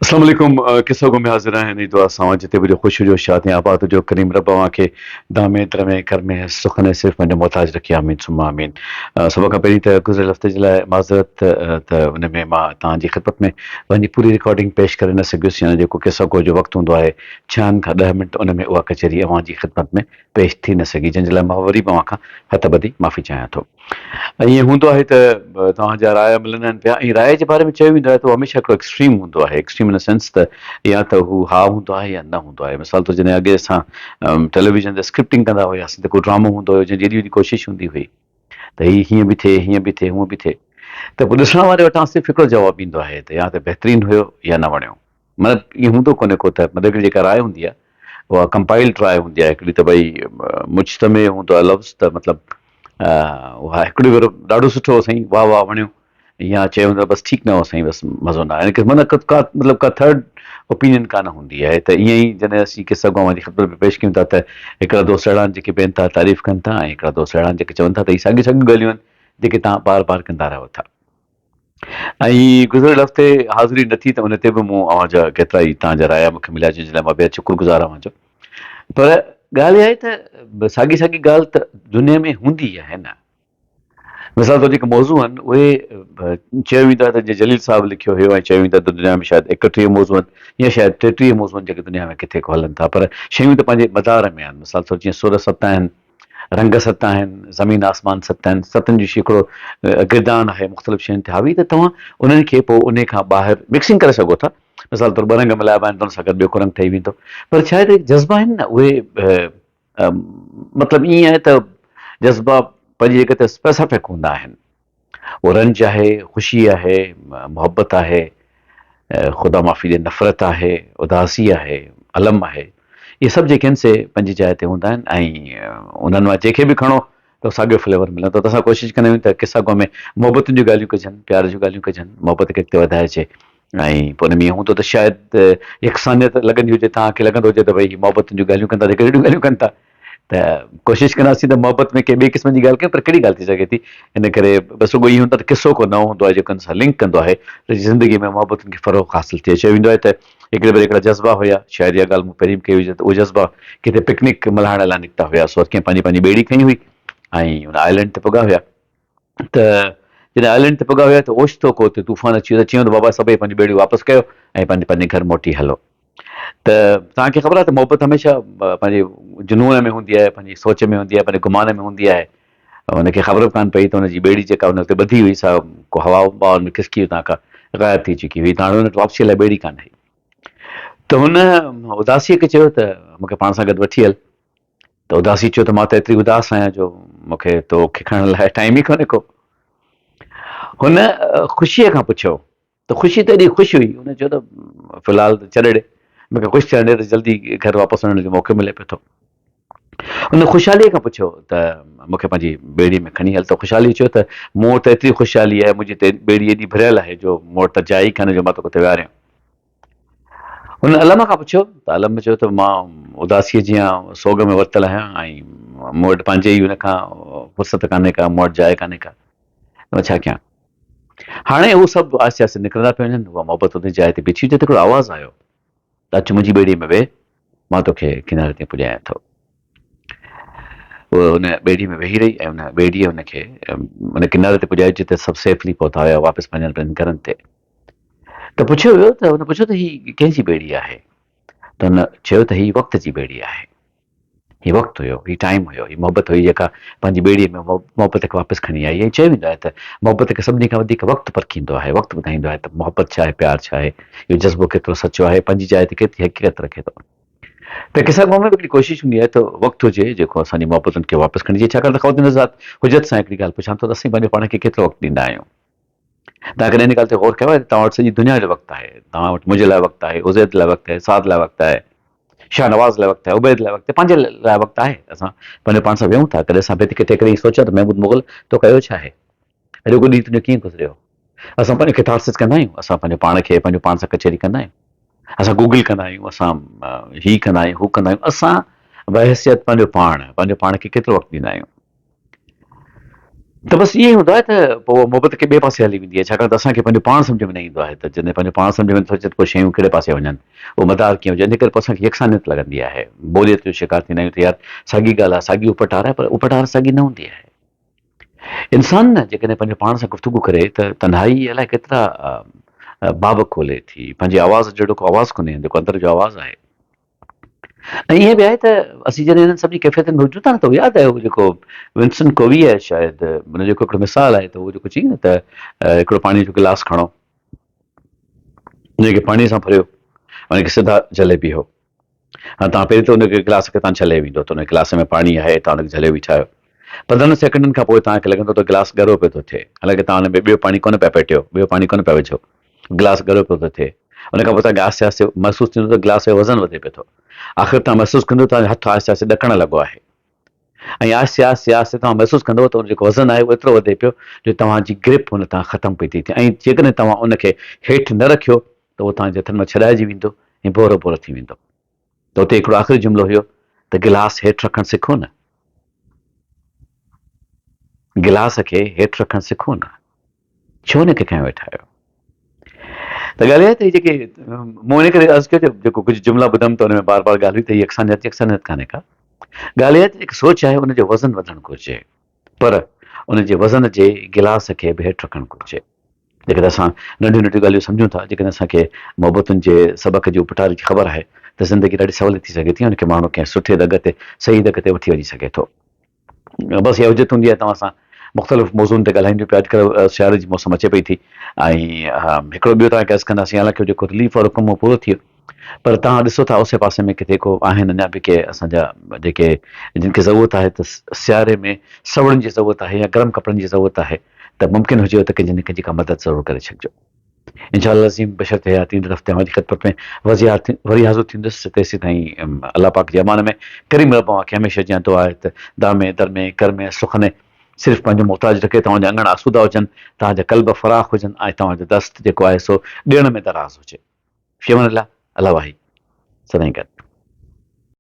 اسلام عليڪم قصو گو ۾ حاضر آهيان انهي دعا سان جتي به هجو خوش هجو شاد ۽ آباد هجو ڪريم رب اوهان کي دامي درمي ڪرمي سخن ۽ صرف پنهنجو محتاج رکي آمين ثم آمين سڀ کان پهرين ته گذريل هفتي جي لاء معذرت ته ان ۾ مان توهان جي خدمت ۾ پنهنجي پوري رڪارڊنگ پيش ڪري نه سگهيس يعني جيڪو قصو گو جو وقت هوندو آهي ڇهن کان ڏهه منٽ ان ۾ اها ڪچهري اوهان جي خدمت ۾ پيش ٿي نه سگهي جنهن جي لاء مان وري به اوهان کان هٿ ٻڌي معافي چاهيان ٿو. ائين هوندو آهي ته توهان جا رايا ملندا آهن پيا ۽ راء جي باري ۾ چيو ويندو آهي ته اهو هميشه هڪڙو ايڪسٽريم هوندو آهي ايڪسٽريم ان سينس ته يا ته هو ها هوندو آهي يا نه هوندو آهي مثال طور جڏهن اڳي اسان ٽيليويزن تي اسڪرپٽنگ ڪندا هياسين ته ڪو ڊرامو هوندو هيو جنهن جي ايڏي وڏي ڪوشش هوندي هئي ته هي هيئن به ٿئي هيئن به ٿئي هونئن به ٿئي ته پوء ڏسڻ واري وٽان صرف هڪڙو جواب ايندو آهي ته يا ته بهترين هيو يا نه وڻيو مطلب ائين هوندو ڪونهي ڪو ته مطلب هڪڙي جيڪا راء هوندي آهي اها ڪمپائلڊ راء هوندي آهي هڪڙي ته ڀئي مجتمع هوندو آهي لفظ ته مطلب اها هڪڙو ڀيرو ڏاڍو سٺو هو سائين واهه واهه وڻيو يا چيو ويندو بس ٺيڪ نه هو سائين بس مزو نه آيو مطلب ڪا مطلب ڪا ٿرڊ اوپينين ڪانه هوندي آهي ته ائين ئي جڏهن اسين قصا گو جي خدمت ۾ پيش ڪيون ٿا ته هڪڙا دوست اهڙا آهن جيڪي بي انتها تعريف ڪن ٿا ۽ هڪڙا دوست اهڙا آهن جيڪي چون ٿا ته هي ساڳيون ساڳيون ڳالهيون آهن جيڪي توهان بار بار ڪندا رهو ٿا. ۽ گذريل هفتي حاضري نه ٿي ته ان تي به مون اوهان جا ڪيترا ئي توهان جا رايا مون کي مليا جن جي لاء مان بيحد شڪر گذار اوهان جو پر ڳالهه اها آهي ته ساڳي ساڳي ڳالهه ته دنيا ۾ هوندي آهي نه مثال طور جيڪي موضوع آهن اهي چيو ويندو آهي ته جيئن جليل صاحب لکيو هيو ۽ چيو ويندو آهي ته دنيا ۾ شايد 31 موضوع آهن يا شايد 33 موضوع آهن جيڪي دنيا ۾ ڪٿي ڪو هلن ٿا پر شيون ته پنهنجي مدار ۾ آهن مثال طور جيئن سر ست آهن رنگ ست آهن، زمين آسمان ست آهن، ستن جو هڪڙو گردان آهي مختلف شين تي حاوي ته توهان انهن کي پوء انهي کان ٻاهر مڪسنگ ڪري سگهو ٿا مثال طور ٻه رنگ ملائبا آهن ته ان سان گڏ ٻيو ڪو رنگ ٺهي ويندو پر ڇا آهي ته جذبا آهن نه اهي مطلب ائين آهي ته جذبا پنهنجي جڳهه تي اسپيسفڪ هوندا آهن اهو رنج آهي، خوشي آهي، محبت آهي، خدا معافي ڏي نفرت آهي، اداسي آهي، الم آهي، اهي سڀ جيڪي آهن سي پنهنجي جاء تي هوندا آهن ۽ انهن مان جنهن کي به کڻو ته ساڳيو فليور ملندو ته اسان ڪوشش ڪندا آهيون ته قصا گو ۾ محبتن جون ڳالهيون ڪجن، پيار جون ڳالهيون ڪجن، محبت کي اڳتي وڌائجي ۽ پوء ان ۾ اهو هوندو ته شايد يڪسانيت لڳندي هجي توهان کي لڳندو هجي ته ڀئي هي محبتن جون ڳالهيون ڪن ٿا ته ڪهڙيون ڳالهيون ڪن ٿا ته ڪوشش ڪنداسين ته محبت ۾ ڪنهن ٻئي قسم جي ڳالهه ڪيون پر ڪهڙي ڳالهه ٿي سگهي ٿي ان ڪري بس رڳو اهو هوندو آهي ته قصو ڪو نئون هوندو آهي جيڪو ان سان لنڪ ڪندو آهي ته زندگي ۾ محبتن کي فروغ حاصل ٿئي چيو ويندو آهي ته هڪڙي ڀيري هڪڙا جذبا هيا شايد اها ڳالهه مون پهرين به ڪئي هجي ته اهي جذبا ڪٿي پڪنڪ ملهائڻ لاء نڪتا هيا سو ڪنهن پنهنجي پنهنجي ٻيڙي کنئي هئي ۽ ان آئلينڊ تي پڳا هيا ته جڏهن آئلينڊ تي پڳا هيا ته اوچتو ڪو اتي طوفان اچي ويو ته چيائون ته بابا سڀئي پنهنجون ٻيڙيون واپس ڪيو ۽ پنهنجي پنهنجي گهر موٽي هلو ته توهان کي خبر آهي ته محبت هميشه پنهنجي جنون ۾ هوندي آهي پنهنجي سوچ ۾ هوندي آهي پنهنجي گمان ۾ هوندي آهي هن کي خبر به ڪانه پئي ته هن جي ٻيڙي جيڪا هن اتي ٻڌي هئي سا ڪو هوا باون ۾ کسڪي اتان کان غائب ٿي چڪي هئي ته هاڻي هن وٽ واپسيء لاء ٻيڙي ڪانه هئي ته هن اداسيء کي چيو ته مون کي پاڻ سان گڏ وٺي هل ته اداسي چيو ته مان ته ايتري اداس آهيان جو مون کي تو کي کڻڻ لاء ٽائيم ئي ڪونهي ڪو. هن خوشيء کان پڇيو ته خوشي ته ايڏي خوش هئي، هن چيو ته في الحال ته ڇڏ ڏي، مون کي خوش ٿيڻ ڏي ته جلدي گهر واپس وڃڻ جو موقعو ملي پيو ٿو. هن خوشحاليء کان پڇيو ته مون کي پنهنجي ٻيڙي ۾ کڻي هل ته خوشحاليء چيو ته مون وٽ ته ايتري خوشحالي آهي، منهنجي ته ٻيڙي ايڏي ڀريل آهي جو مون وٽ ته جاء ئي ڪانهي جو مان توکي اتي ويهاريان. هن علم کان پڇيو ته علم چيو ته مان اداسيء جيان سوڳ ۾ ورتل آهيان ۽ مون وٽ پنهنجي ئي ان کان فرصت ڪانهي ڪا، مون وٽ جاء ڪانهي ڪا، ته مان ڇا ڪيان؟ هاڻي هو سڀ آهستي آهستي نڪرندا پيا وڃن، اها محبت ان جاء تي بيٺي هجي ته هڪڙو آواز آيو ته اچ منهنجي ٻيڙي ۾ ويهه، مان توکي ڪناري تائين پڄايان ٿو. هوء ان ٻيڙي ۾ ويهي رهي ۽ ان ٻيڙيء هن کي ان ڪناري تي پڄايو جتي سڀ سيفلي پهتا هيا واپس پنهنجن پنهنجن گهرن تي. ته پڇيو ويو ته هن پڇيو ته هي ڪنهن جي ٻيڙي آهي؟ ته هن چيو ته هي وقت جي ٻيڙي آهي. هي وقت هيو، هي ٽائيم هيو، هي محبت هئي جيڪا پنهنجي ٻيڙي ۾ محبت کي واپس کڻي آئي ۽ چيو ويندو آهي ته محبت کي سڀني کان وڌيڪ وقت پرکيندو آهي، وقت ٻڌائيندو آهي ته محبت ڇا آهي، پيار ڇا آهي، اهو جذبو ڪيترو سچو آهي، پنهنجي جاء تي ڪيتري حقيقت رکي ٿو. ته قصه گو ۾ به هڪڙي ڪوشش هوندي آهي ته وقت هجي جيڪو اسان جي محبتن کي واپس کڻي اچي، ڇاڪاڻ ته خواتين حضرات حجت سان هڪڙي ڳالهه پڇان ٿو ته اسين پنهنجو پاڻ کي ڪيترو وقت ڏيندا آهيون؟ توهان ڪڏهن ان ڳالهه تي غور ڪيو آهي ته توهان وٽ سڄي دنيا جو وقت آهي، توهان وٽ منهنجي لاء وقت آهي، عزير لاء وقت آهي، سعد لاء وقت آهي، شاهنواز لاء وقت آهي، عبيد لاء وقت آهي، پنهنجي لاء وقت آهي، اسان پنهنجو پاڻ سان ويهون ٿا، ڪڏهن اسان ڀت کي ٽيڪري سوچيو ته محمود مغل تو ڪيو ڇا آهي؟ اڄوڪو ڏينهن تنهنجو ڪيئن گذريو؟ اسان پنهنجو ڪٿارسس ڪندا آهيون، اسان پنهنجو پاڻ کي پنهنجو پاڻ سان ڪچهري ڪندا آهيون، اسان گوگل ڪندا آهيون، اسان هي ڪندا آهيون، هو ڪندا آهيون، اسان بحيثيت پنهنجو پاڻ، پنهنجو پاڻ کي ڪيترو وقت ڏيندا آهيون؟ ته بس ائين ئي هوندو آهي ته پوء اها محبت ڪنهن ٻئي پاسي هلي ويندي آهي ڇاڪاڻ ته اسان کي پنهنجو پاڻ سمجهه ۾ نه ايندو آهي ته جڏهن پنهنجو پاڻ سمجهه ۾ نٿو اچي ته پوء شيون ڪهڙي پاسي وڃن اهو مدار ڪيئن هجي ان ڪري پوء اسان کي يڪسانيت لڳندي آهي بوريت جو شڪار ٿيندا آهيون ته يار ساڳي ڳالهه آهي ساڳي اپٽار آهي پر اپٽار ساڳي نه هوندي آهي انسان نه جيڪڏهن پنهنجو پاڻ سان گفتگو ڪري ته تنهائي الائي ڪيترا باب کولي ٿي پنهنجي آواز جهڙو ڪو آواز ڪونهي جيڪو اندر جو آواز آهي ۽ ائين به آهي ته اسين جڏهن انهن سڀني ڪيفيتن ۾ هجون ٿا نه ته ياد آهي جيڪو ونسن ڪووي آهي شايد ان جو هڪڙو مثال آهي ته هو جيڪو چئي نه ته هڪڙو پاڻي جو گلاس کڻو ان کي پاڻي سان ڀريو ان کي سڌا جهلي بيهو هاڻ تان پهرين ته ان کي گلاس کي تان جهلي ويندو ته ان گلاس ۾ پاڻي آهي تان ان کي جهلي بيٺا آهيو 15 سيڪنڊن کان پوء تان کي لڳندو ته گلاس ڳرو پيو ٿو ٿئي حالانڪه تان ان ۾ ٻيو پاڻي ڪونه پيا پيٽيو ٻيو پاڻي ڪونه پيا وجهو گلاس ڳرو پيو ٿو ٿئي. ان کان پوء توهان کي آهستي آهستي محسوس ٿيندو ته گلاس جو وزن وڌي پيو ٿو. آخر توهان محسوس ڪندو توهان جو هٿ آهستي آهستي ڏڪڻ لڳو آهي ۽ آهستي آهستي آهستي توهان محسوس ڪندو ته ان جيڪو وزن آهي اهو ايترو وڌي پيو جو توهان جي گرپ ان تان ختم پئي ٿي ٿئي ۽ جيڪڏهن توهان ان کي هيٺ نه رکيو ته اهو توهان جي هٿن مان ڇڏائجي ويندو ۽ ڀورو ڀورو ٿي ويندو. ته اتي هڪڙو آخري جملو هيو ته گلاس هيٺ رکڻ سکو نه. گلاس کي هيٺ رکڻ سکو نه. ڇو ان کي کنيو ويٺا آهيو؟ ته ڳالهه اها آهي ته هي جيڪي مون ان ڪري عرض ڪيو جيڪو ڪجهه جملا ٻڌم ته ان ۾ بار بار ڳالهه هئي ته هي يڪسانيت يڪسانيت ڪانهي ڪا ڳالهه اها آهي ته جيڪي سوچ آهي ان جو وزن وڌڻ گهرجي پر ان جي وزن جي گلاس کي به هيٺ رکڻ گهرجي جيڪڏهن اسان ننڍيون ننڍيون ڳالهيون سمجهون ٿا جيڪڏهن اسان کي محبتن جي سبق جي اپٽار جي خبر آهي ته زندگي ڏاڍي سولي ٿي سگهي ٿي ان کي ماڻهو ڪنهن سٺي دڳ تي صحيح دڳ تي وٺي وڃي سگهي ٿو بس اها حجت هوندي آهي توهان سان مختلف موضوعن تي ڳالهائينديون پيا اڄڪلهه سياري جي موسم اچي پئي ٿي ۽ هڪڙو ٻيو توهان کي عرض ڪنداسين حالانڪه جيڪو رليف وارو ڪم پورو ٿي ويو پر توهان ڏسو ٿا اوسي پاسي ۾ ڪٿي ڪو آهن اڃا به ڪي اسان جا جيڪي جن کي ضرورت آهي ته سياري ۾ سوڙن جي ضرورت آهي يا گرم ڪپڙن جي ضرورت آهي ته ممڪن هجي ته ڪنهن جي نه ڪنهن جي ڪا مدد ضرور ڪري ڇڏجو. انشاء الله العظيم بشرط حيات ايندڙ هفتي اوهان جي خدمت ۾ وري حاضر ٿيندس تيسيتائين الله پاڪ جي امان ۾ ڪريم رب اوهان کي هميشه جيان دعا آهي ته دامي درمي ڪرمي سخني صرف پنهنجو محتاج رکي توهان جا اڱڻ آسودا هجن توهان جا قلب فراخ هجن ۽ توهان جو دست جيڪو آهي سو ڏيڻ ۾ دراز هجي في امان الله الله واهي سدائين گڏ.